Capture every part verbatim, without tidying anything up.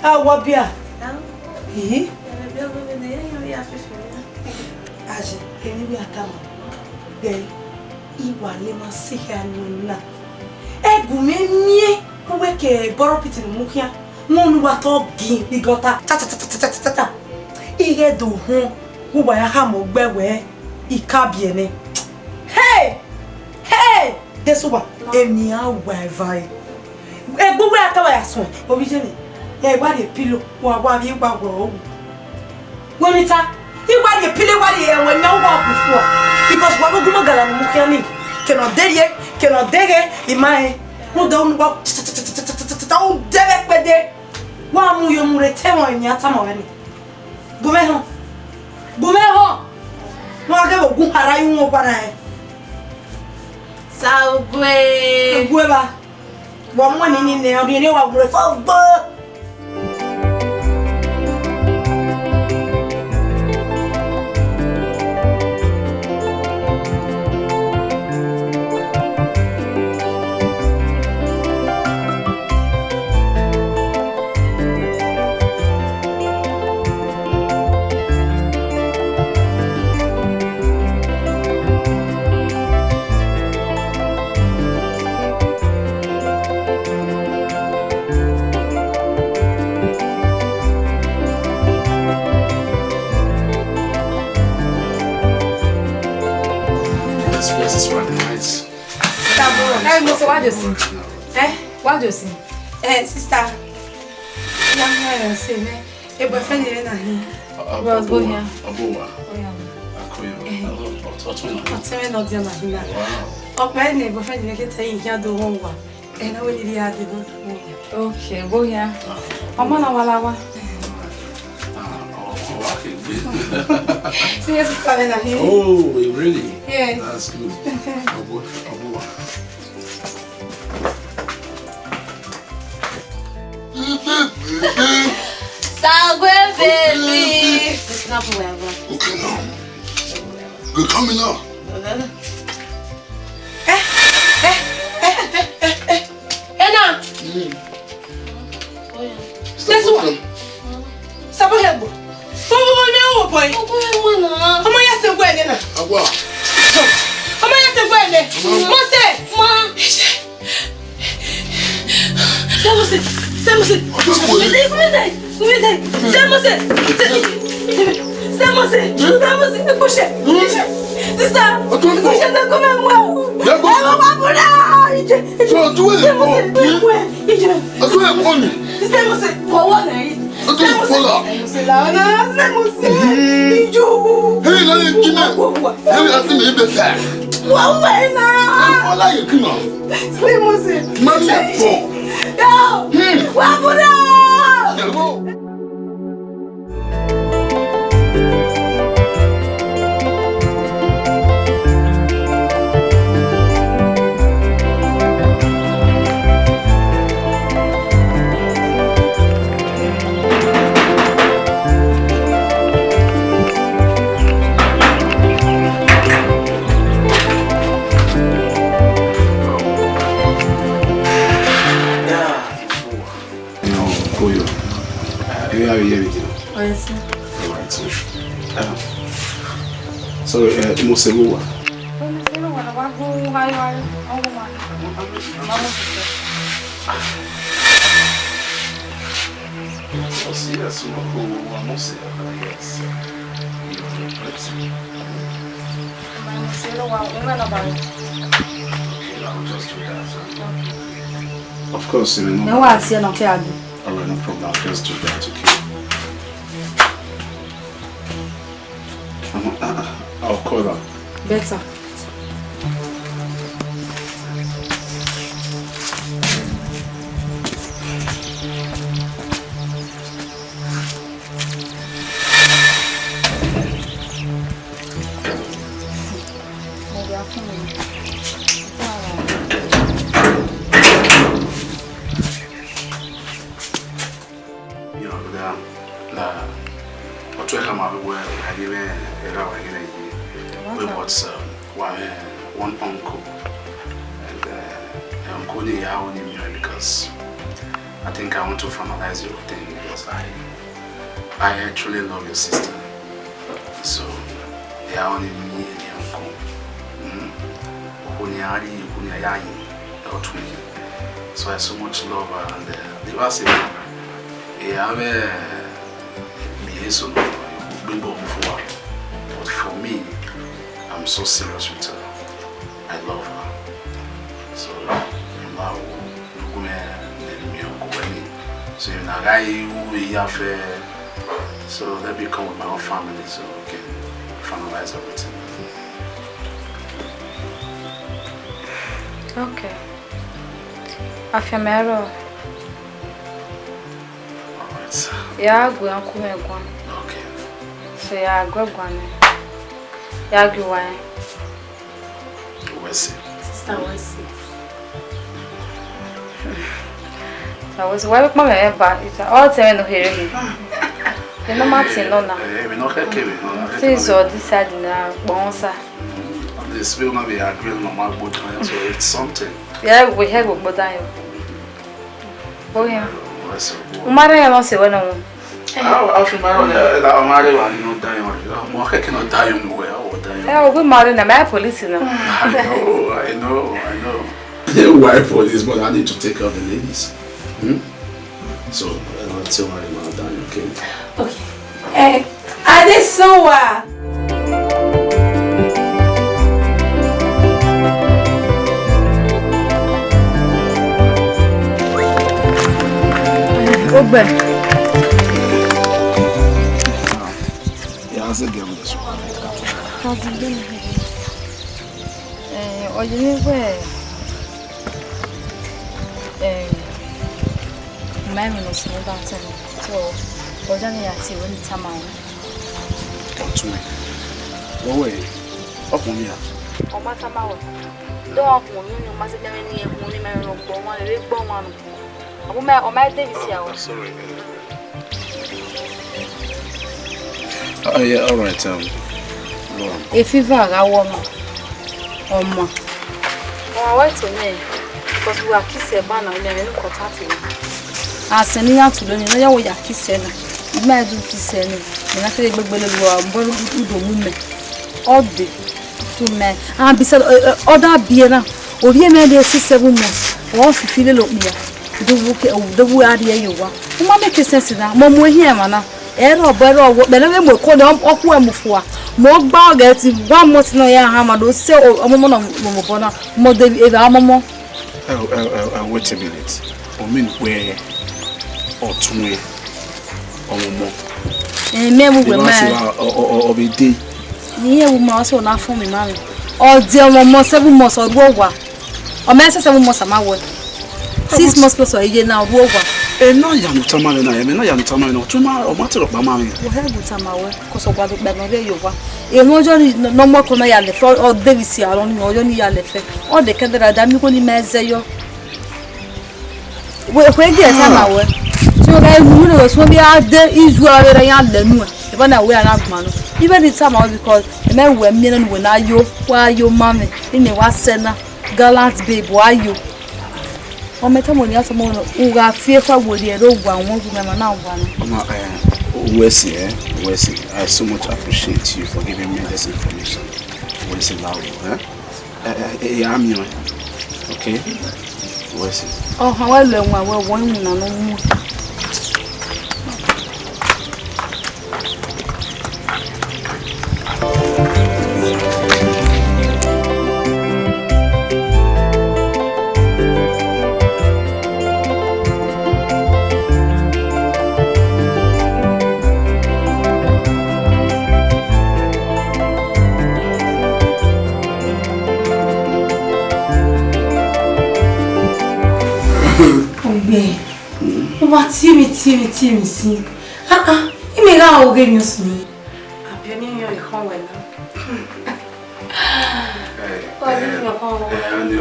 A wa bia. Hihi. Aje, emwi vbe a tama. Ghe, I wa le ma si hia nu na. Ẹgu mwẹ miẹn, uwẹ ke bọrọ piti ne mu khian. Wọn nu wa tọ gin igọta. Ta, ta, ta. I ghẹ do họn, uwa ya khama ọgbẹ wẹẹ, I ka biẹ nẹ. Hey! Hey! Jesu wa, emwi a wa evare. Egbe uwẹ a tama ya suẹn, ovbi Jemi. Ẹ, wa rhie pilo, wa, wa vbe wa wẹ ọghu. Wẹ emwi ta, I wa rhie pilo, wa rhie ẹwẹ yan wa bu fua. Because wa vbe gu ma gala ne mu khian ni. Kene ọ de rhie, kene ọ de ghe, I ma rẹn. Rhunmwuda unu wa, ta, u de vbe kpede. Wa mu yo mu rre te emwa emwi a tama wẹ ni. Gu mwẹ họn. Gu mwẹ họn. Wa ghe vbe gu hara yu wọn gba na rẹn. Saugbe. Gu eva. Wa mu ẹn ni nẹ, ọ rhiẹnrhiẹn wa gu rre fo gbo. This place is running nice. Hey, Mose, wa do si? Eh? Wa do si? Eh, sister. Ya, ya, ya, se me. E boyfriend rẹ na hin. Bros, bro, yeah. Ọbọ wa. Oh, yeah. Akoyo. Eh. Ọtọ na. Ọtọ na dia na hin na. Wow. Ọkpa ne boyfriend rẹ ke te hin ya do wọn wa. Ẹ na wẹ ni ya de do. Okay, bro, yeah. Ọmọ na wa la wa. Ah, oh, oh, I can be. See your sister na hin. Oh, really? Yes. That's good. Ọbọ, ọbọ wa. Saugbe baby. It's not forever. Okay now. We're coming up. Eh, eh, eh, eh, eh, eh. Ena. Mm. Jesu wa. Sabo he gbo. Fo wo me wo boy. Ọmọ ya se gbe ne na. Agua. Ọmọ ya se gbe ne. Mose. Ma. Sebo se, sebo se. Ọjọ́ kò lè. Kúmí dẹ̀, kúmí dẹ̀. Sebo se, sebo se, sebo se. Ẹ kú ṣe. Sista. Ọjọ́ kò. Ẹ kú ṣe, ẹ kú mẹ́ mú ẹ. Ẹ kú. Ẹ wọ́n wá fún náà. Ìjẹ. Sọ ọdún ẹ̀ kọ́. Sebo se, ẹ kú ẹ. Ìjẹ. Ọdún ẹ̀ kọ́ ni. Sebo se, fọwọ́ náà yìí. Ọdún ẹ̀ kọ́ la. Sebo se, la ọ̀nà, sebo se. Ìjọ. Hey, lọ́yẹ̀ kí náà. Hey, I think maybe that. Wà á wẹ̀ náà. Ẹ kọ́ láyé kí náà. Slimose. Mami ẹ fọ. Yo. Hmm. Wa bura. Ẹ̀rọ. Koyo. Ẹ, ẹ, ẹ, ẹ, ẹ. Oh, yes, sir. All right, so, um, sorry, uh, Mose ló wà. Mose ló wà, wá gbọ́ wáyé wáyé, ọwọ́ wa. Mose, yes, Mose, yes. Mose ló wà, òun náà lọ bá mi. Okay, I'll just do that. Okay. Of course, you know. Ẹ wá àti ẹnà kí a dùn. All right, no problem. I'll just do that, okay? I'm, uh, I'll call her. Better. Yeah, brother, la, ọtọ ẹka ma vbe wẹ a ye mwẹ erha wa ghe ye. But, um, wa mwẹ one uncle. And, uh, uncle ni ya ru ni miẹn because I think I want to finalize your thing because I, I actually love your sister. So, yeah, only me and your uncle. Mm. Okhuo ne I gha rhie, okhuo ne I ya yin, ọ tue. So I so much love her and, uh, the last thing, yeah, I have a, me so, but for me, I'm so serious with her. I love her. So, now, look me, let me go any. So, if na guy who we have, uh, so let me come with my own family so we can finalize everything. Okay. Afianma ẹre. All right. Ya gu uncle mwẹ guan. Okay. So ya gu guan nẹ. Ya gu wa. Wesley. Sister Wesley. Sister Wesley, why you come here, ba? It's all time no hear me. You know Martin, no na. Eh, we no hear me, no. Please, or this side na, bonsa. This will not be agreeing on my boat, so it's something. Yeah, we have a boat. Oh, yeah. Wesley. Umara ya no se wena. Ah, afi ma yo, eh, la ma re wa ni no da yo. Mo keke no da yo nu we, o da yo. Eh, o gbe ma re na, my police na. I know, I know, I know. Why police, but I need to take care of the ladies. Hmm? So, I don't tell my mother, okay? Okay. Eh, Adesowa. Ogbẹ. Ya se gẹ vbe sọ. Eh, ọ ye ne wẹ, eh, ma emwi ne ọ sẹ mwẹ ba tama. So, ọ ya ne ya tie wẹ ne I tama ruẹ. Ọtuẹn, wẹ wẹ, ọkpọn mia. Ọ ma tama wẹ. Do wa khuọnmwi, ọ ma sẹ ne ọ miẹn ne I khuọnmwi, ma rẹn ọkpọ ọmwa, rere gbe ọmwa nọ. Ọ ma, ọ ma Davis ya wẹ. Sorry. Oh, yeah, all right, um, go on. A fever gha wọ ọmọ. Ọmọ. Ọmọ wẹ to nẹ, because we are kiss ẹ ba na, we are in contact with. A sẹ ne iran tulo ni, ne ọ ya wẹ ya kiss ẹ na. I ma do kiss ẹ ni. Mẹ na kere gbegbe lele uwa, bọ udo mu mẹ. Ọ de. To mẹ. And besides, ọ da biẹ na. Ovbi mwẹ de six, seven months. Ọ fifi lele okpia. Udo vbe ke, udo vbe a rhie ye owa. U ma make sense na. Mọ mu ehian ẹmwẹ na. Ẹrọ ọbọ ẹrọ ọwọ, kpẹlẹ vbe mu ẹko nẹ, ọ khu ẹmwẹ fua. Mọ gba ọghẹ ti one month nọ ya han ma do sẹ ọmọmọ na vbe obọ na, mọ de evba ọmọmọ. Eh, eh, eh, eh, wait a minute. O mean wẹ ọtuẹn ọmọmọ? Eh, mẹ vbe uwẹ ma. Ọ, ọ, ọ, ọ vbe de. Iye vbe ma, ọ sẹ ọ na fọn mẹ ma mẹ. Ọ de ọmọmọ seven months, ọ rre owa. Ọ ma sẹ seven months ama wẹ. Six months plus ọ ye na, ọ rre owa. Ẹ na ya ne u tama mwẹ na, ẹ na ya ne u tama mwẹ na, ọ tuma, ọ ma te rhọkpa ma mwẹ. Wẹ hẹ gu tama wẹ, cause ọ gua do kpẹ ne ọ rre ye owa. Emwi ọjọ ni ne ọ mu ẹko na ya lẹ fẹ, ọ de vbe isi arọ ni, ọjọ ni ya lẹ fẹ. Ọ de kẹdẹ ra da mi ko ni ma zẹ yọ. Wẹ, wẹ gie tama wẹ. So, ghẹ mu ne wẹ suẹn vbe a de izu avbe ra ya lẹ nuẹn. Eva na wẹ a na gbọn nọ. Ive ni tama wẹ because, ẹ mẹ wẹ miẹn ne wẹ na yo, wa yo ma mwẹ, ne wa sẹ na. Gallant babe, why you? Ọ mẹ tama ọni, a tama ọni, u gha fi ekhọe werriẹ rre owa wọn gu mẹ ma na wa na. Ọma, eh, Wesley, eh, Wesley, I so much appreciate you for giving me this information. Wesley, now, eh? Eh, eh, eh, I'm you, okay? Wesley. Ọ han wẹ lẹ wọn, wẹ wọ iwinna ne ọ mu. Ọgbẹn, u wa tie emwi, tie emwi, tie emwi sin. Ah, ah, imẹ gha oghe emwi ọsẹ nii. Abiọ ne I miẹn ọkhọn wẹ na. Ẹ, ọ di ẹ, ọkhọn wẹ. Ẹ, ọ di, ẹ,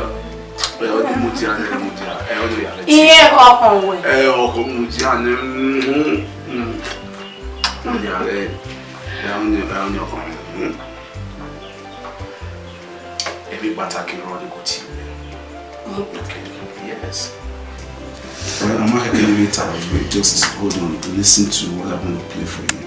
ọ di mudia, ẹ, mudia. Ẹ, ọ di ya lẹ. Iye ọkhọn wẹ. Ẹ, ọkhọn mudia nẹ. Mm, mm. Mudia, ẹ, ẹ, ọ di, ẹ, ọ di ọkhọn wẹ. Mm. Emwi kpataki rrọọ ni ko tie. Yes. Well, I'm not hearing it out, but just hold on and listen to what I want to play for you.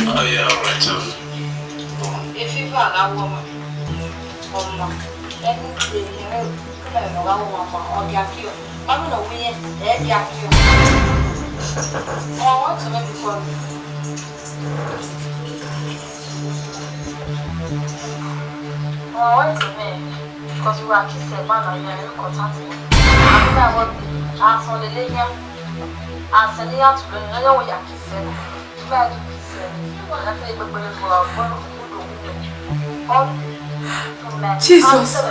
Oh, yeah, all right, um. If you are a woman, ọma, ẹni tí èmi rẹ kúlẹ̀ lọ wá wọ ọmọ ọgẹ akíọ. Mami nọ wí yẹn, ẹ di akíọ. Ọmọ wọn tún mẹbi kọ mi. Ọmọ wọn tún mẹ, because we are kids, ẹ bá nà yẹn ẹ kọ tán tì. Àbí náà wọ́n bí asán lélẹ́ yẹn. Asán ní yàtọ̀ lónìí, lọ́yọ̀ wọ yà kids ẹ. Jesus. Ah! Jesus.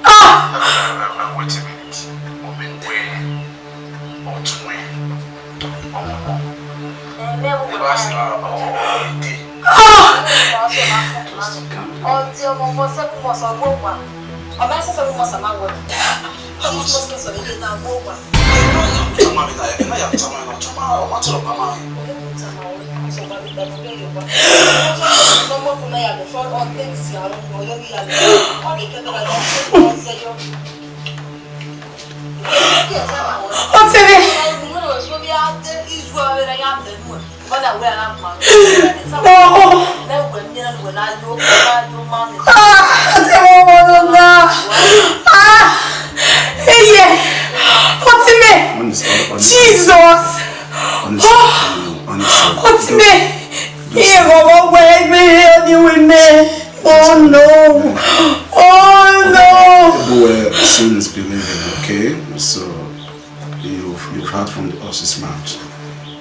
Ah! Wait a minute. Ọtẹn mwẹ, ọmọ ọmọ. Ẹ bá sì ra ọ, ọ, ọ, èdè. Just calm down. Ọtẹn ọmọ ọmọ sẹkùn mọ sọ gbogbo. Ọmọ ẹsẹ sọ mọ sọ ma wọ. Six months sọ yìí na gbogbo. Ẹ náà yà tama mi náà, ẹ náà yà tama mi náà, tama ọmọ tí ọ̀pá máa. Ọmọ tí ọ̀pá máa ń sọ wà nígbà tí ó yẹ wá. Ọmọ kùnà yà lọ fún ọtẹn sí àwọn ọmọ yọ bí yà lọ. Ọmọ ìkẹtẹ bá yà lọ fún ọtẹn yọ. Ọtẹn mwẹ. No. Ah, ọtẹn mwẹ, ọmọ nọ na. Ah, eye. Ọtẹn mwẹ. Honest, honest. Jesus. Honest, honest. Ọtẹn mwẹ. Iye ọmọ wẹ gbẹ ni wẹ mẹ. Oh no! Oh no! People were seeing is believing, okay? So you've, you've heard from the horse's mouth.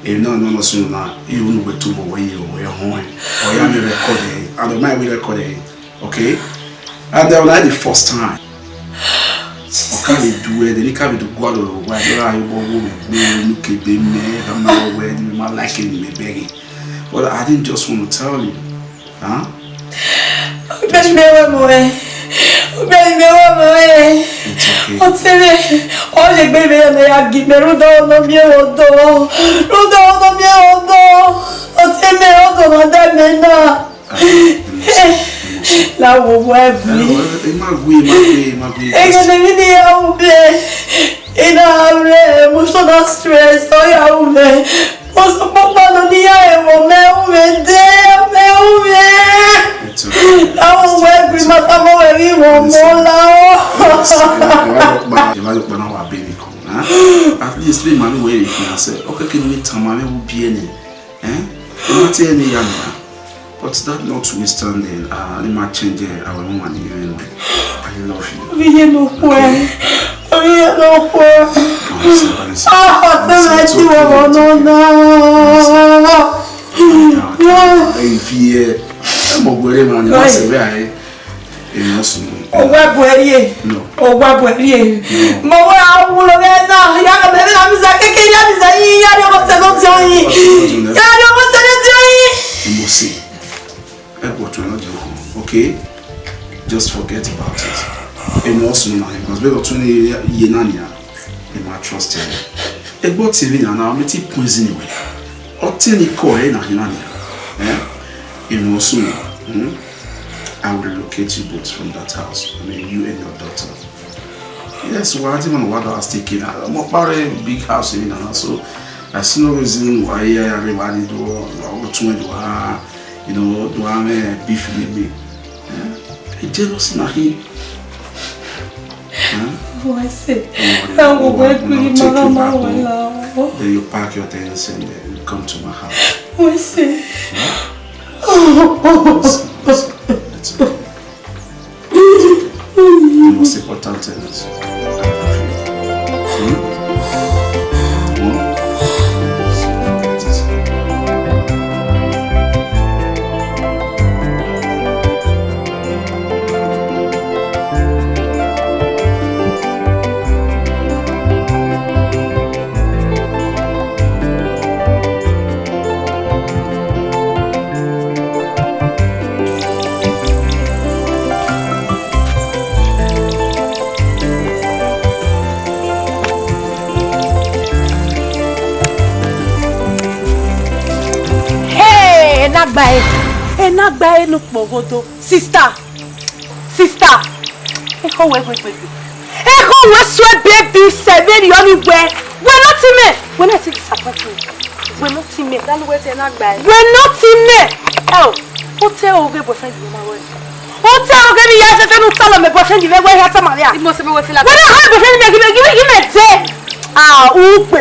If no, no, no, soon now, you won't wait too much when you were home. Or you have a record, eh? And the mind will record, eh? Okay? And that was the first time. Ọ ka vbe do ẹre, ne I ka vbe do gualọ rẹ owa, ne a yo vbọ wo vbe gbe, ne u ke be mẹ, ne a ma wẹ, ne I ma like it, ne I beg it. But I didn't just want to tell you. Huh? Obẹ ni mẹ wẹ mọ ẹ. Obẹ ni mẹ wẹ mọ ẹ. It's okay. Ọtẹn mwẹ, ọ ye gbe mẹ ne ya gi mẹ rhunmwuda ọ nọ miẹn mwẹ ọdọ. Rhunmwuda ọ nọ miẹn mwẹ ọdọ. Ọtẹn mwẹ, ọdọ na da mẹ na. Ah, Amos, Amos. La wo wẹ gui. Eh, ẹ ma gui, ẹ ma gui, ẹ ma gui. Ẹghẹ ne emwi ne I ya ru mẹ, I na re emotional stress, ọ ya ru mẹ. Mo sọ kpokpo nọ ne I ya re ẹmwẹ, mẹ ru mẹ dee, mẹ ru mẹ. It's okay. Awo wẹ gbe ma ta mọ wẹ ghi mọ mọ la o. Evba yọkpa, evba yọkpa na wa be ni ko, huh? At least me ma ni wẹ re khin ase. Okay, kí ni tama mẹ wo bi ẹni? Eh? Ẹ ma te ẹni ya na. But that notwithstanding, ah, I ma change, eh, our woman even. I love you. Oviye no kue. Okay? Oviye no kue. Honestly, honestly, ah, honestly, it's okay, it's okay. Honestly, honestly. Hey, fear. I'm a good man. Right. What's the way I Èèyàn sùn. Owó ẹ̀bùn ẹ̀rí ẹ̀. No. Owó ẹ̀bùn ẹ̀rí ẹ̀. No. Mo wá wúlò bẹ́ẹ̀ náà. Ìyá kan bẹ̀rẹ̀ náà mi sá kékeré, ìyá mi sá yín, ìyá ni ọmọ tẹ̀ ló ti ọyìn. Ìyá ni ọmọ tẹ̀ ló ti ọyìn. Mo sì. Ẹ gbọ́ tó ẹ náà jẹ́ ọkàn. Okay? Just forget about it. Èmi ò sùn náà. Because bẹ́ẹ̀ tún ní iye náà nìyà. Ẹ máa trust ẹ. Ẹ gbọ́ tèmi náà, náà, mi ti poison ìwé. Ọtí ni kọ ẹ náà, náà nìyà. Ẹ? Èmi ò sùn náà. Hmm? I will relocate you both from that house. I mean, you and your daughter. Yes, well, I didn't want to what I was thinking. I'm a very big house in Ghana, so I see no reason why everybody do, do, do, do, you know, do have a beef with me. Eh? A jealous na him. Eh? What's it? Don't worry, I will, I will not take you back home. Then you pack your things and then you come to my house. What's it? Huh? Listen, listen, it's okay. The most important thing is, I love you. Hmm? Hmm? So, forget it. Gba e, ena gba e ne ukpọn ghodo. Sister, sister, ekhọe wẹ gbegbegbe. Ekhọe wẹ suẹ baby sẹ vberriọ ni wẹ, wẹ nọ ti mẹ, wẹ na te disappoint me. Wẹ nọ ti mẹ. Danu wẹ te na gba e. Wẹ nọ ti mẹ. Ẹ o, otẹ oghe boyfriend wẹ ma wẹ. Otẹ oghe ni ya fẹfẹ ne u talọ mẹ boyfriend mwẹ wẹ hia tama ria. Imose mẹ wẹ fila. Wẹ na ha boyfriend mwẹ give me, give me, give me day. Ah, ugbe.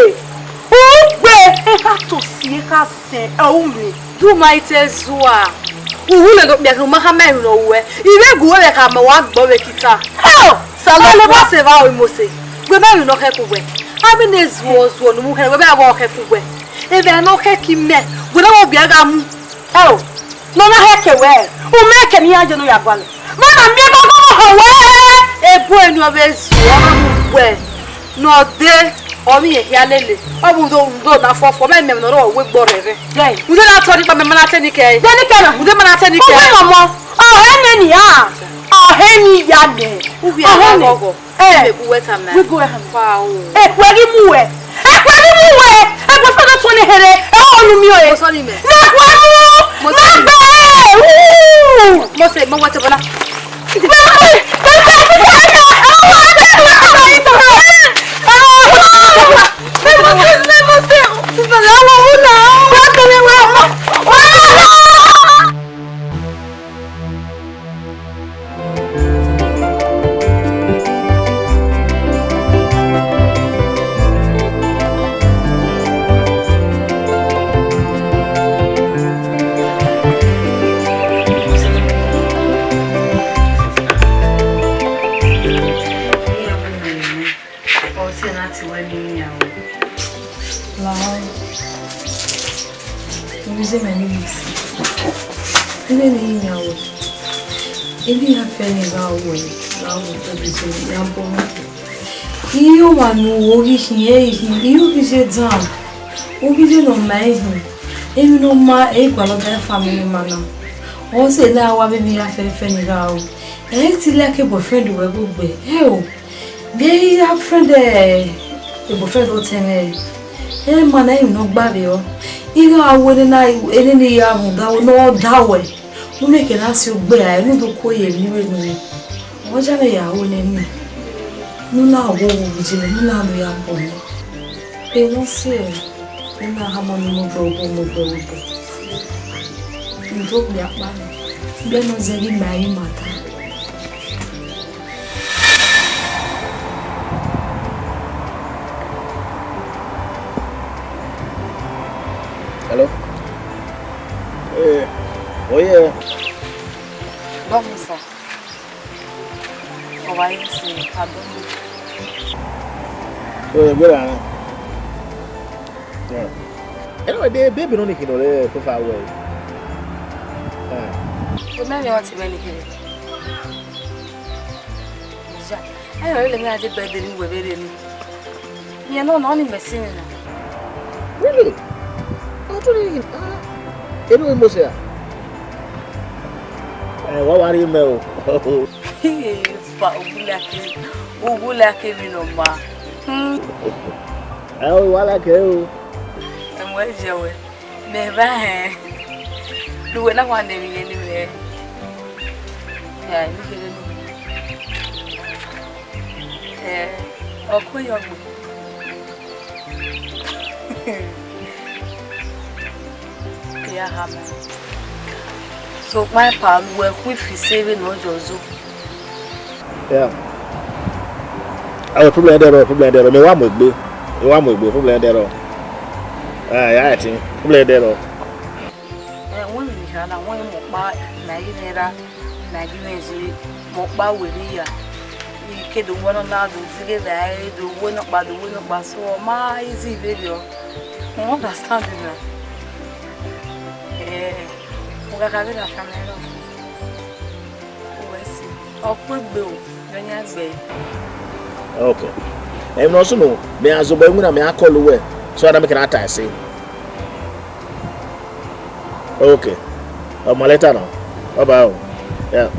Ugbe. Ekha tosi, ekha sẹ, ẹ u mẹ. Du ma ite zua. Uwu ne no kpia ke u ma khama emwi ne ọ ruẹ. I vbe gu wẹ vbe khama, wa gbọ vbe kita. Hell! Salọ, wa se va o Imose. Wẹ ma emwi ne ọ khẹke uwẹ. Avbe ne zuọ zuọ ne u mu khẹ, wẹ ma wa ọ khẹke uwẹ. Evba ne ọ khẹke imẹ, wẹ na wẹ ọ gbe gha mu. Hell! Ne ọ na khẹke wẹ. U ma ẹkẹ ne iran ye ne u ya gualọ. Ma na miẹn ẹkẹ ọgọ họn wẹ. Ebo enu ọ vbe zuọ, ọ na mu wẹ. Ne ọ dee, ọ vbe irẹn hia lele, ọ vbe udo, udo na fọfọ, mẹ mẹ ne ọ rọ wegbe ọrẹrẹ. Dẹ. Udo na tọ ni kpa mẹ ma na te ni kẹ. Dẹ ni kẹ na. Udo ma na te ni kẹ. Uwẹ ọmọ, ọ hẹ nẹ ni a, ọ hẹ ni ya nẹ. Uwẹ ọmọ. Ọmọ ọgọ. Eh. Mẹ gu wẹ ta mẹ. Wẹ gu wẹ hama. Pa o. Eh, wẹ ghi mu wẹ. Eh, wẹ ghi mu wẹ. Eh, wẹ fẹ do tọn ne here. Eh, ọ nu mi o. Mo sọ ni mẹ. Na wẹ mu. Mo sọ ni mẹ. Na gbẹ. Uu. Mo se, mo wẹ te bọla. Ọ tie na ti wẹ ne I yan o. Lahọ, u vbe zẹ mẹ ne I si. Vbene I yan wẹ, emwi ya fẹ ne I gha ru wẹ, gha ru tobizẹ ya bọ mwẹ. I re ọmwa ne u ghi khin, ẹ i khin, I re u ghi ye dan, u ghi ye ne ọ ma ẹre khin. Emwi ne ọ ma, ẹ i gualọ da family man na. Ọ sẹ ne a wa vbe emwi ya fẹ fẹ ne I gha ru. Ẹ i te like boyfriend ruẹ gbe ugbẹ, ẹ o. Vbe I ya friend, eh, boyfriend otẹn mwẹ, ẹ ma na emwi ne ọ gba vbe ọ. I gha ru enena, enena I gha rhunmwuda ne ọ da wẹ, ne u miẹn ke na si ogbe rae, ne u do kuo ye emwi ni vbe enu mwẹ. Ọ ya mwẹ ya ru nene, ne u na wu owo vbe iye mwẹ, ne u na do ya bọ mwẹ. Emwi ne ọ si ẹre, u na khama ne u mu gbe obọ, mu gbe obọ. U do gbe akpa nẹ, gbe ne ọ zẹ ghi ma emwi ma ta. Hello? Eh, oh yeah. Bọ́ọ̀mù sà, ọ̀wá yìí sì pardon. Oh, yeah, gbéra. Yeah. Anyway, the baby no need to know the profile well. Yeah. Remember what you went here. Ja. Ẹ rẹ lẹ mẹ a je bẹdẹ ni wẹ vberriọ ni. Iran nọ nọ ni mẹ si mwẹ na. Really? Ọ tọ ni, ah, enu Imose a? Ẹ, wa wa rhie mẹ o. Fa, uwu lẹ ke, uwu lẹ ke emwi ne ọ ma. Hmm. Ẹ, wa la ke o. Ẹ mu ẹ jẹ wẹ. Mẹ vba hẹn, ne uwẹ na wa nọ emwi ne mwẹ. Ya, emwi kherhe nọ. Ẹ, ọ ku yọ gbe. Ya ha mẹ. Sokpan epa ne uwẹ khu ifi se vbene ọ yọ zọ. Yeah. Awe problem ẹdẹrọ, problem ẹdẹrọ. Mẹ wa mu egbe. Mẹ wa mu egbe, problem ẹdẹrọ. Ah, ya ẹtin. Problem ẹdẹrọ. Ẹ, wẹ mi kha na, wẹ mẹ ọkpa na ghi mwẹ ra, na ghi mwẹ zẹ, mẹ ọkpa wẹ vbe ya. I ke do wẹ nọ na do zighe vbe a do wẹ nọkpa, do wẹ nọkpa, so ọ ma easy vberriọ. I understand na. Ẹ, u gha kha vbe na family na. Uwẹ si, ọ ku egbe o, vbe ọ yan gbe. Okay. Emwi ne ọ sunu, mẹ a zobọ iwinna, mẹ a call uwẹ, so that mẹ can ta ẹse. Okay. Ọ ma later now. Bye bye o. Yeah.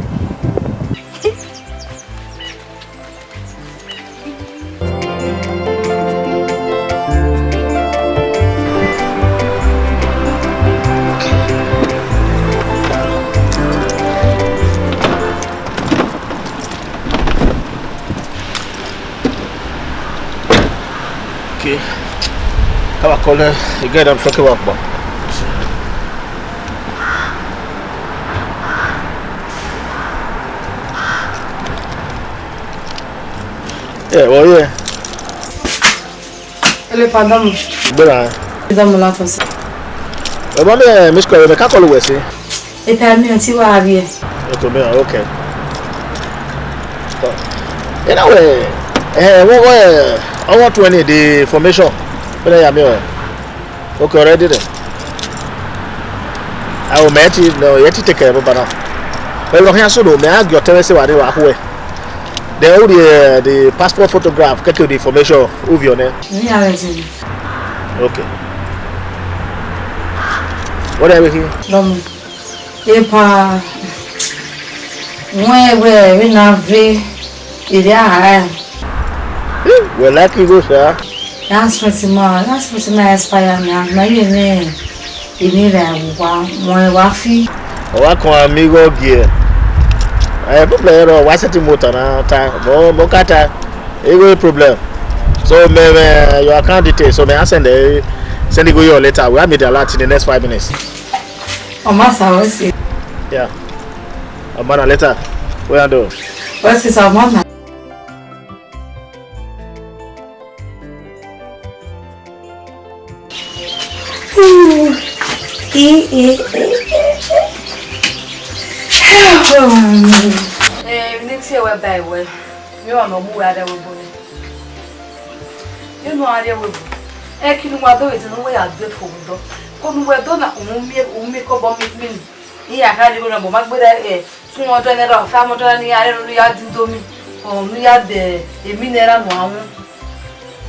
Our caller, you get them talking about. Yeah, well, yeah. Hello, pardon. Bra. Pardon, la tosse. Ẹ ma mẹ, miss call, mẹ ka call wẹ si. Epa mi oti wa vie. Eto mi, okay. Ena wẹ, eh, wọ wọ, eh, I want to any the information. Bẹnẹ ya mi o. Okay, already then. I will meet you, no, yet to take care of banana. Well, no, here so no, me I get tell say what they were who. They all the, uh, the passport photograph, get you the information of your name. Mi a rẹ ti. Okay. What are we here? Lọmọ. Epa, wẹ wẹ vbe na ve ere a ra. Wẹ like igho sha. That's what ma, that's what ma expire na. Ma ye me, emi ra wa, mo wa fi. Ọ wa kọn ami igho gie. Eh, problem ro, wa set motor na ta. Mo, mo ka ta. Igho problem. So me, me, your account details. So me, I send, eh, send igho your letter. We have made alert in the next five minutes. Ọ ma sa wẹ si. Yeah. Ọ ma na letter. Wẹ ya do. Wẹ si sa ọ ma na. Eh, ne tie wẹ ba wẹ. Mi wa nọ mu wẹ a rẹ wẹ bo nẹ. Ye nu a rẹ wẹ bo. Ẹ ki nu wa do wẹ te nu wẹ ya do fo do. Ko nu wẹ do na, u mu mi, u mu mi ko bo mi mi. Iran kha rhie igho na, but ma gberra, eh, two hundred naira, five hundred naira ne iran rre ne ya di indomie, or ne ya de emi naira ne a wọn.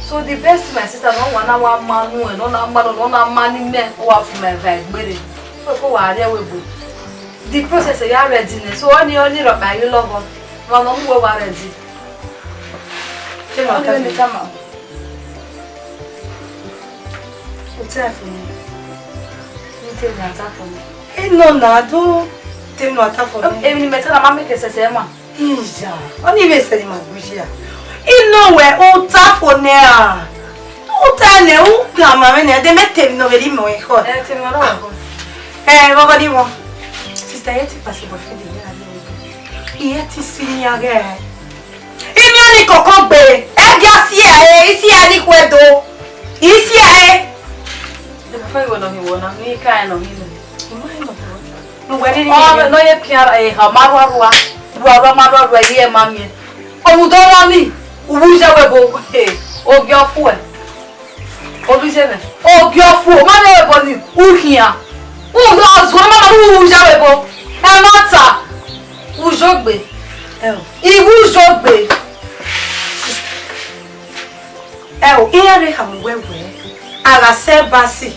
So the best, my sister, ne ọ wa na wa ma nu ẹ, ne ọ na ma nu, ne ọ na ma ni mẹ, ọ wa fu mẹ va egbere. So ko wa rhie ẹvbo ebo. The process ya ready nẹ, so ọni, ọni rhọkpa ghi lọghọ, wa nọ mu wẹ wa ready. Ọni vbe ne I tama. U te fo nẹ. U te ne a ta fo nẹ. Eno na do te ne a ta fo nẹ. Emwi ne imẹ ta na ma make sẹsẹ ma. Iya, ọni vbe sẹ ne ima gbe ya. Eno wẹ u ta fo nẹ a. U ta nẹ u gha ma mwẹ nẹ, de mẹ te emwi ne ọ vbe rhie mẹ ọnrẹn khọ. Ẹ, te emwi ne ọ vbe khọ. Ẹ, vbọghọ ni mọ. Sister, ẹ te pass boyfriend ne a ye. Ẹ te si ni a ghẹ. Inian ni koko gbe, ẹ gia si ẹre, isi ẹre ni khuẹ do, isi ẹre. Deghẹ iwọ nọ hin wọ na, ne I ka rẹn nọ hin nẹ. Ne uwẹ rhirhi. Ọ nọ ye pian eha ma rua rua, rua rua ma rua rua, ẹ i ma miẹn. Ọmwa udọ rọ ni, u vbe uyi ẹvbo ebo, ogie ọ fuẹ. Oduze mwẹ. Ogie ọ fuẹ, ma rre ẹvbo ni, u khian. U do zuẹ ma ma u uyi ẹvbo ebo. Ẹmwata, u yogbe. Ẹo. I vbe u yogbe. Ẹo, iran rre khama uwẹ wẹẹ, a gha sẹ embassy,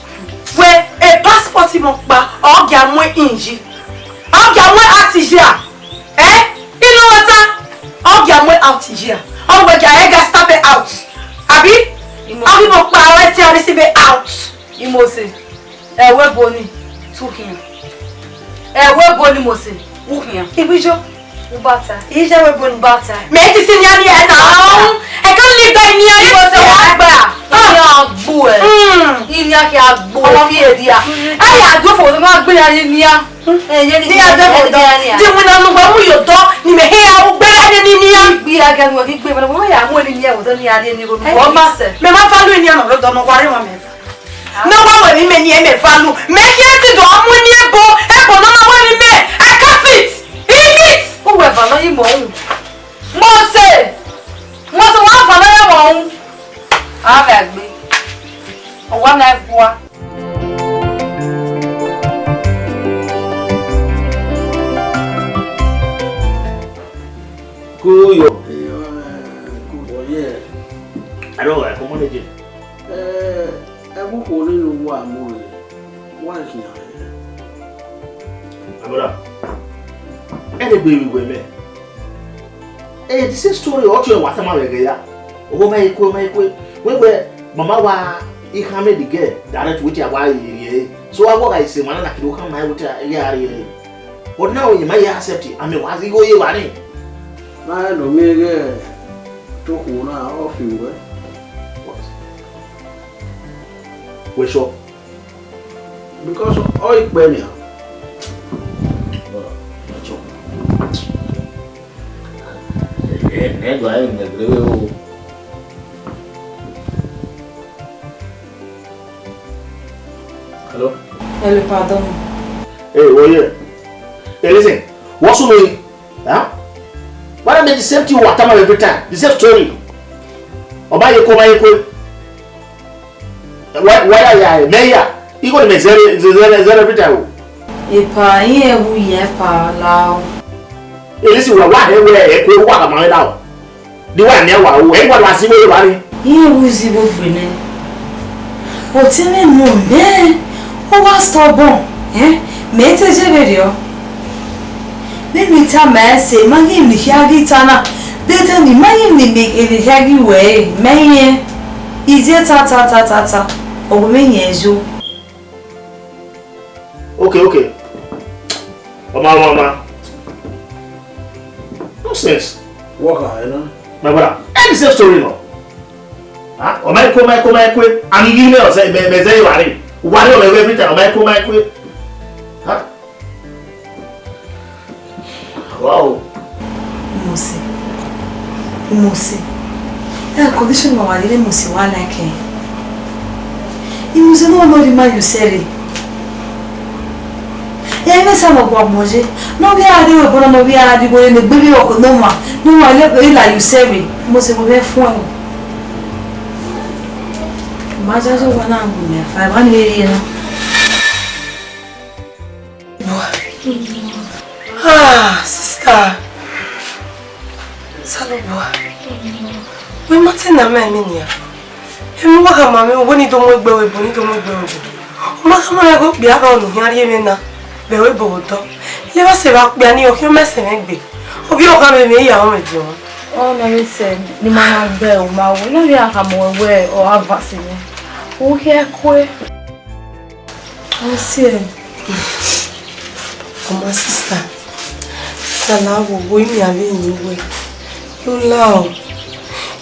wẹ e passport mẹ ọkpa, ọ gia mu ẹre yi, ọ gia mu ẹre out ye a. Eh? I nọ wẹ ta, ọ gia mu ẹre out ye a. Ọ wẹ gia, ẹ ga stamp ẹre out. Abi? Ọ ghi mẹ ọkpa, ọ tie ẹre si vbe out. Imose, ẹvbo ebo ni, te u khian. Ẹvbo ebo ni Imose, u khian. Igbijo. U ba ta. Ije ẹvbo ebo ni. U ba ta. Mẹ ti si nia ni ẹ na. I can't live by nia. Imose, wa gba. Ah. Nia gbu ẹ. Mm. Nia khian gbu ẹ fi ẹ dia. Mm. Ẹ ya do fo, ma gbe ya ni nia. Ẹ, ye ni nia do fo do. Di wina nu gba mu yo do, ni mẹ he ya u gbe ya ni nia. Gbe ya ga nu gbe, ma ya mu ni nia, wo do ni ya ni ni ro. Ọ ma sẹ. Mẹ ma fa lu nia nọ do nọ wa re ma mẹ. Ne ọ wa wẹ ne imẹ ni ẹmẹ value. Mẹ khian te do mu eni ebo, ebo ne ọ ma wẹ ne imẹ, I can't fit. He fit. U wẹ value yi mọ hu. Mose. Mose wa value yi mọ hu. A vbe gbe. Ọ wa na gua. Cool yo. Yeah, cool. Oh, yeah. I don't like, come on again. Eh, Ẹvbo ukhuo ne unu wa mu rre, wa khian. My brother, ẹ dẹ gbe vbe wẹ mẹ. Eh, the same story, ọ tue wa tama vbe ẹghẹ ya. Owo ma ye kue, ma ye kue. Wẹ wẹ, mama wa, I khama the girl direct wetin a wa rhie ẹre. So a wa gha sẹ emwa na na kidie u khama wetin a rhie ẹre. But now, you might accept it. I mean, wa igho ye wa ni. Ma no mi ghe, to khuo na, ọ fi wẹ. What? Wẹ sure. Because ọ ikpẹ nian. Ẹ, ẹ, ẹ, do I nẹgre o. Hello? Hello, pardon. Hey, what here? Hey, listen. What's going on? Huh? Why not make the same thing what time every time? The same story. Ọba ye ko, ọba ye ko. Why, why are you, me ya? You go to me zero, zero, zero every time. Epa, iye wu ye pa lao. Hey, listen, why, why, why, why, why, why, why, why, why, de wa miẹn wa ru, ẹ i wa do a si vbe evba ni. Iye wu zigbo gbe nẹ. Ọtẹn mwẹ nọ nẹ, ọ wa stubborn, eh? Mẹ te je vberriọ. Vbene I tama ẹse, ma ghi emwi ne I khia ghi ta na, dede ni, ma ghi emwi ne emwi ne I khia ghi ru ẹre, mẹ rẹn. I zẹ ta, ta, ta, ta, ta, ọ wẹ mẹ yẹn yo. Okay, okay. Ọma, ọma, ọma. Nonsense. Wọ kha ẹre na? My brother, any same story nọ. Huh? Ọma ẹkue, ọma ẹkue, ọma ẹkue. And you know, say, me, me say you are. Why you every time? Ọma ẹkue, ọma ẹkue. Huh? Wow. Imosi. Imosi. Ẹ condition ma wa lele Imosi wa like ẹ. Imosi no no di ma you sere. Ẹ mẹ sa ma gua mọ je. No bi a de we bono no bi a di we ne gbe bi o ko no ma. No ma le be la you sere. Imosi mo be fun ẹ. Ma ja je wa na ngu me fa wa ni eri na. Ah, sister. Osanobua. Wẹ ma te na ma emwi nian. Emwi wa khama mwẹ, wẹ ne I do mu egbe ruẹ, ebo ne I do mu egbe ruẹ ebo. Ọ ma khama mwẹ ghe okpia gha ọna khian rhie mwẹ na, vbe ẹvbo odọ. Iye vbe sẹ vbe okpia ni, ọ khian ma sẹ mwẹ egbe. Ọ ghi rhọkha mwẹ, emwi ya mwẹ diọn. Ọ nọ vbe sẹ ne ima na gbe ẹre, u ma wẹ, ne ọ ghi a khama ruẹ wẹ ọ gha van sẹ mwẹ. U khian kue. Ọ siẹ, ọ ma sister, sister la wo wo imi avbe eni wẹ, u la o,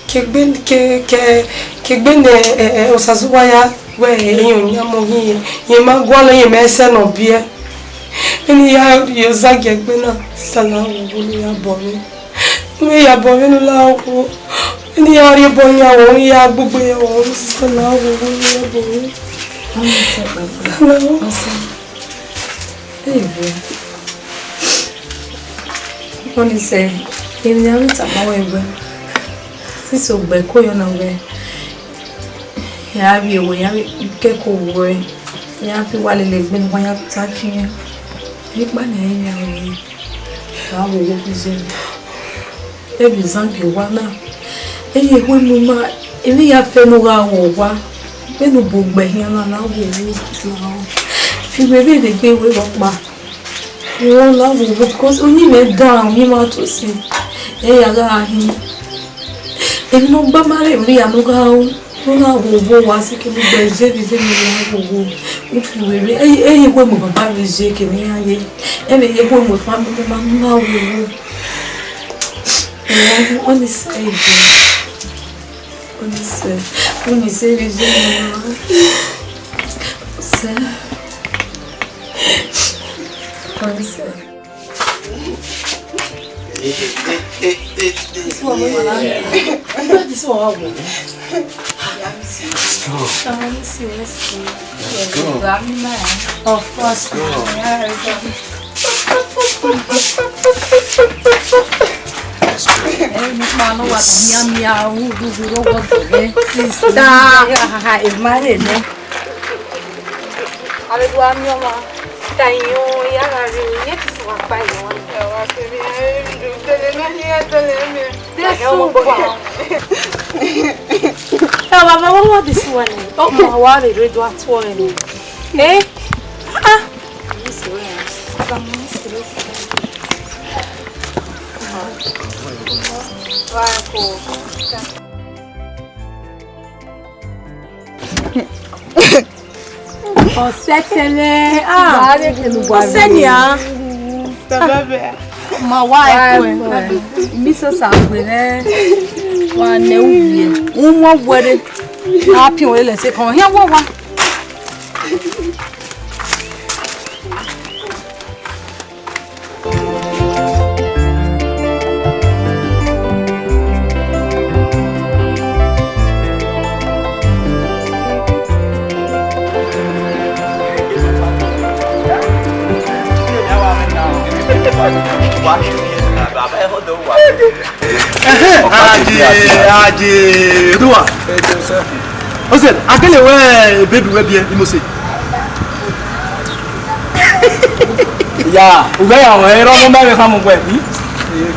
ke egbe, ke, ke, ke egbe ne, ẹ, ẹ, Osazuwa ya wẹ, ẹ, irẹn ọyinmwẹ ghi, irẹn ma gualọ, irẹn ma sẹ ne ọ biẹ. Vbene I ya rhie ozagiẹ egbe na, sister la wo wo ne I ya bọ mwẹ. Vbe ya bọ vbene u la wo, vbene I ya rhie obọ yan wo, I ya gbugbe yan wo, sister la wo wo ne I ya bọ vbe. Ọnẹsẹ gbẹgbẹ. Hello. Ọsẹ. Ee, bro. Ọnẹsẹ, emwi ne a vbe tama wẹ wẹ, since ugbẹn ko yọ na wẹ, ya vbe wo, ya vbe kẹko wo, ya fi wa lele egbe ne uwa ya ta kin. Ikpa ne a ya wo. Gha wo wo khuze. Ẹ vbe zan gie owa na. Ẹ ye hu emu ma, emwi ya fẹ ne u gha ru owa. Vbene u bu gbe khian na, na wo wo na. Fi wẹ vbe rhie egbe ruẹ rhọkpa. Wọ na wo wo, because uyinmwẹ dan, uyinmwẹ ma to sin. Ẹ ya gha hin. Emwi ne ọ gba ma rre emwi ya ne u gha ru. Ọ na wo wo wa si ke mu gbe je vbe je ne ya wo wo. U fi were. Ẹ, ẹ ye wo mu baba vbe je ke ne ya ye. Ẹ vbe ye wo mu family ma na wo wo. Ọ, ọ ni sẹ ibe. Ọ ni sẹ. Ọ ni sẹ vbe je ne ya. Sẹ. Ọ ni sẹ. This one, mama, na. This one, wa wo. Let's go. I miss you, let's go. Let's go. Of course. Let's go. Yeah, let's go. Let's go. Eh, mi pa no wa to mia mia, u du du ro wo de. Sister. Ha, ha, ha, e ma re ne. Aleluya, mi ọmọ. Ta iyan ya gha rre, iye ti sẹ wa kpa iyan wa. Ẹ wa se mi, ẹ, mi do tele na, ni ẹ tele mi. Jesu. Ẹ, baba, what, what this one? Oh, ma wa re re do atuọ rẹ ni. Eh? Ah. This one. Wa ko. Ọsẹ tẹlẹ, ah, ọsẹ nia. Ma wa ẹkọ ẹ. Mi so sa gbe rẹ. Wa nẹ uvie. Umọ wẹre. A piọn ele se kan. Hian wa wa. Ẹhẹn, aje, aje, oduwa. Ose, a kele wẹ baby wẹ biẹ, Imose. Ya, ugbẹ ya wẹ, erha ọmọ mẹ vbe khama ugbẹ. Hmm?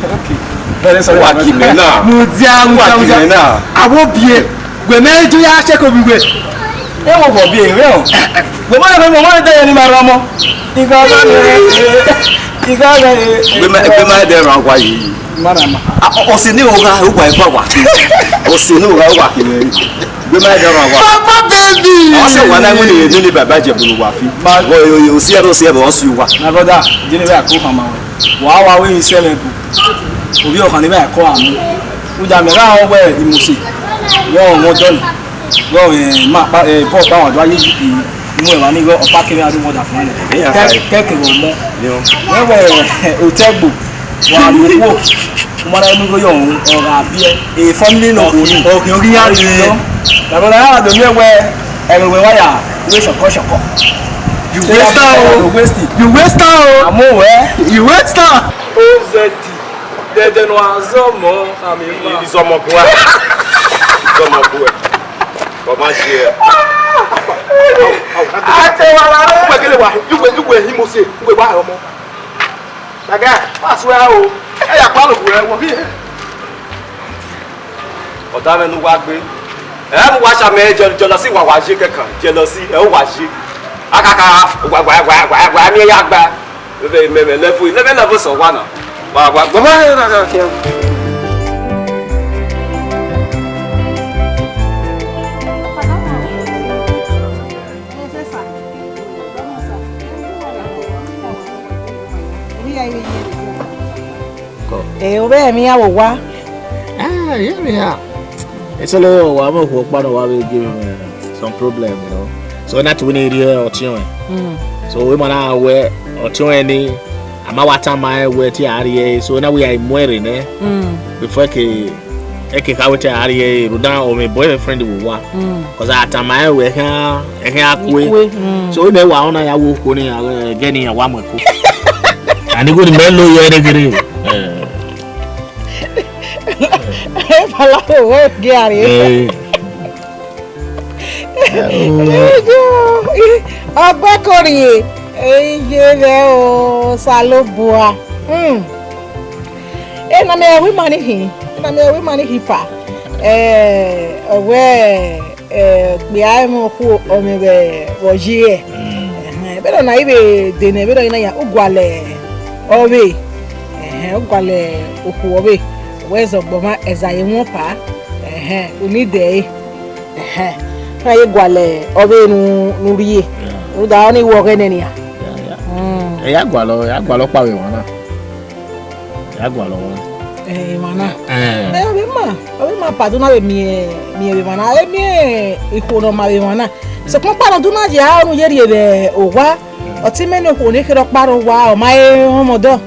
Okay. Very sorry. Wa ki mẹ na. Mudia, mudia, mudia. Wa ki mẹ na. Awo biẹ. Wẹ mẹ jo ya check obi wẹ. E wo bọ biẹ, wẹ o. Wẹ ma, wẹ ma da ni ma rọ ọmọ. Igha gha ni. Igha gha ni. Wẹ ma, wẹ ma da rọ wa yi. Marama. A, ọ, ọse ne ọ gha, ọ gha eva wa. Ọse ne ọ gha, ọ gha kere. Gbe ma da wa wa. Papa baby. Ọ sẹ wa na mu ni, ni, ni baba je bulu wa fi. Ma- Wo, yo, yo, si ẹ, si ẹ, ọ si wa. My brother, jeni vbe a ko khama wẹ. Wa wa wẹ yin sẹ mẹ bu. Ovbi ọkhan ni vbe a ko amu. Uja mẹ gha họn wẹ Imose. Yo, mo dọn. Yo, eh, ma pa, eh, bọ pa wa do aye yi. Mu ẹ wa ni, yo, ọpa kere a do wọ da fun. Iya, Kẹ, fine. Kẹ ke wọ mọ. Yo. Wẹ wẹ, otẹgbo. Wa ru wo, u ma na mu igho yọ, ọ gha biẹ. E family no kò ní. Ọkhian ghi ya rre. Baba na ya do miẹn wẹ, ẹghẹ wẹ wa ya, wẹ shọkọ shọkọ. You waste am o. You waste it. You waste am o. Àmọ́ wẹ. You waste am. O Z D, dẹdẹ nọ azọmọ, àmì ma. Izọmọ bua. Izọmọ bua. Kọ ma ṣe ẹ. A tẹ wa la rẹ. Ugbẹ kele wa, ugbẹ, ugbẹ hin mo se, ugbẹ wa ọmọ. Daga, ma suẹ o. Ẹ ya kpa loko ẹ wọ. Ọda mwẹ ne uwa gbe. Ẹ mu wa sha mẹ jealousy wa wa ye kẹkan, jealousy ẹ u wa ye. Akaka wa wa wa wa wa wa mi ya gba. Vẹ mẹ mẹ level, level level sọ wa na. Wa wa wa wa. Eh, ovbe emwi iran vbe owa. Ah, yeah, me, yeah. It's only one more who partner wa be give him uh, some problem, you know. So not to win area or tune. Mm. So we man we or tune any. I'm a wata my way to area. So now we are more in eh. Mm. Before ke eke ka wete area. Rudan or my boyfriend will wa. Mm. Cause I tell my way can I can akwe. Ikwe, mm. So we may wa ona ya wo ko ni uh, gani ya wa mo ko. Ani ko ni me lo yo ere gere. Eh. Fala ko we gari. Eh. Ọgbẹkọrrie, eye vbe o Osanobua. Hmm. Ena mẹ wi mani hin, ena mẹ wi mani hin pa. Eh, ọwẹ, eh, kpia emọ khu ọmẹ vbe vbọ yi ẹe. Mm. Ẹhẹn, vbene ọna i vbe de nẹ, vbene ọna ya, u gualọ ọvbe. Ẹhẹn, u gualọ okhuo ọvbe. Wẹ zẹ ọgbọmwa, ẹza ye wọn pa. Ẹhẹn, u ni dẹ ẹre. Ẹhẹn. Ka ye gualọ ọvbe nu, nu rrie. Yeah. Rhunmwuda ọni wẹ ọghẹnẹ nian. Yeah, yeah. Mm. Ẹ ya gualọ, ẹ ya gualọ kpa vbe emwa na. Ẹ ya gualọ wọn. Eh, emwa na. Eh. Eh, ọvbe ima, ọvbe ima pa do na vbe miẹn, miẹn vbe emwa na. E miẹn ikhuo ne ọ ma vbe emwa na. Sokpan ọkpa ne ọ do na ye aro ne u ye rrie vbe owa. Ọtẹn mwẹ ne okhuo ne kherhe ọkpa rre owa, ọ ma he họn mwẹ ọdọ.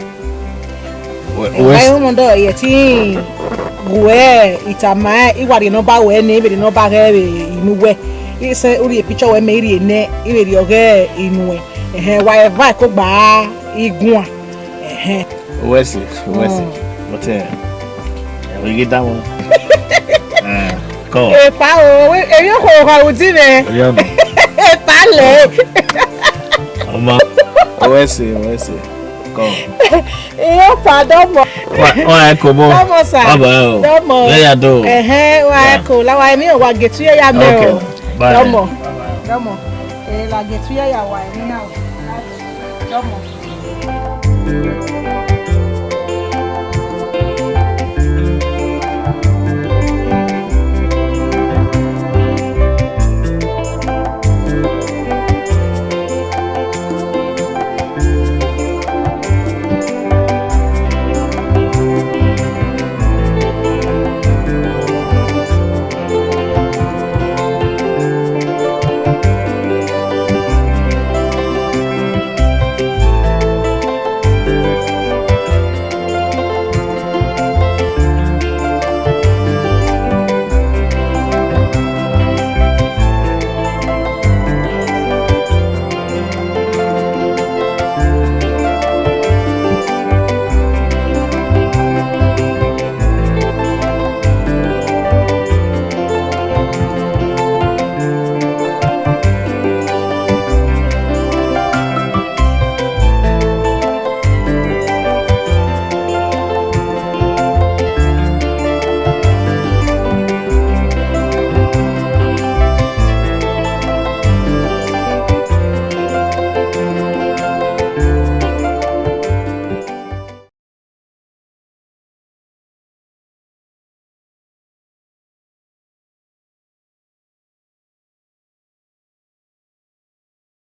Wẹ, wẹ. Ọ ma he họn mwẹ ọdọ, I ẹtin wẹ I tama, I wa rhie nọmba ruẹ nẹ, I vbe rhie nọmba ghẹ vbe inu wẹ. I sẹ, u rhie picture ruẹ mẹ, I rhie nẹ, I vbe rhie ọghẹ inu ẹn. Ẹhẹn, wa eva ẹko gba I guan. Ẹhẹn. Wẹ sẹ, wẹ sẹ. Mm. But, eh, ẹ vbe ghi danmwẹ. Eh, come. Epa o, we, emwi okhuo kha ru di mwẹ. Ẹ ya nọ. Epa lẹ. Ọma. Wẹ sẹ, wẹ sẹ. Come. Iyo pa dọmọ. Wa, wa ẹ ko mọ. Dọmọ sa. Bye bye o. Dọmọ. Ẹ ya do. Ẹhẹn, wa ẹ ko. La wa emwi wa getu ya mẹ o. Okay. Bye. Dọmọ. Dọmọ. Eh, la getu ya wa emwi na o. Dọmọ.